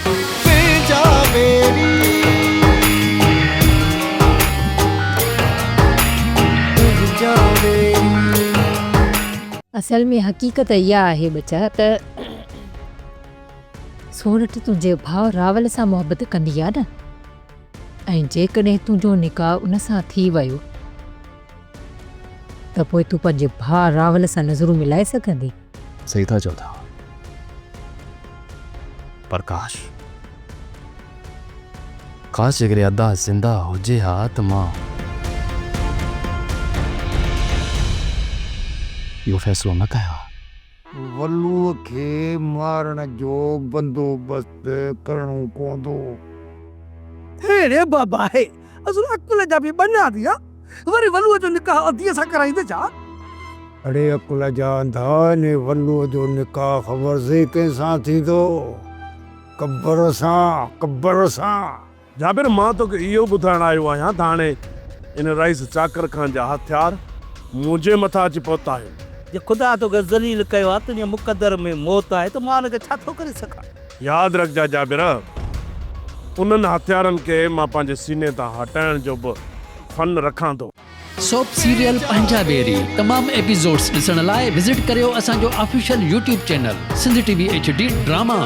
تنهنجا ويري تنهنجا ويري. اصل ۾ حقيقت اها آهي ٻچا ته سورٺ تنهنجي ڀاء راول سان محبت ڪندي آ نه ۽ جيڪڏهن تنهنجو نڪاح ان سان ٿي ويو ته پوء تون پنهنجي ڀاء راول سان نظرون ملائي سگهندين؟ صحيح ٿا چئو ٿا پر ڪاش ڪاش جيڪڏهن ادا زنده هجي ها ته مان اهو فيصلو نه ڪيان ها. ولوء کي مارڻ جو بندوبست ڪرڻو پوندو. هي ري بابا هي، اصل عقل جا به ٻنا ٿي ها، وري ولوء جو نڪاح اديء سان ڪرائيندين ڇا؟ اڙي عقل جا انڌا، انهي ولوء جو نڪاح خبر سهي ڪنهن سان ٿيندو؟ قبر سان، قبر سان. جابر، مان توکي اهو ٻڌائڻ آيو آهيان ته هاڻي ان رئيس چاڪر خان جا هٿيار منهنجي مٿان اچي پهتا آهن. جي خدا توکي ذليل ڪيو آهي، تنهنجي مقدر ۾ موت آهي ته مان ان کي ڇا ٿو ڪري سگهان؟ ياد رکجان جابر، انهن هٿيارن کي مان پنهنجي سيني تان هٽائڻ جو به فن رکان ٿو. سوپ سيريل پنهنجا ويري تمام ايپيسوڊس ڏسڻ لاء وزٽ ڪريو اسان جو official YouTube channel Sindh T V H D drama.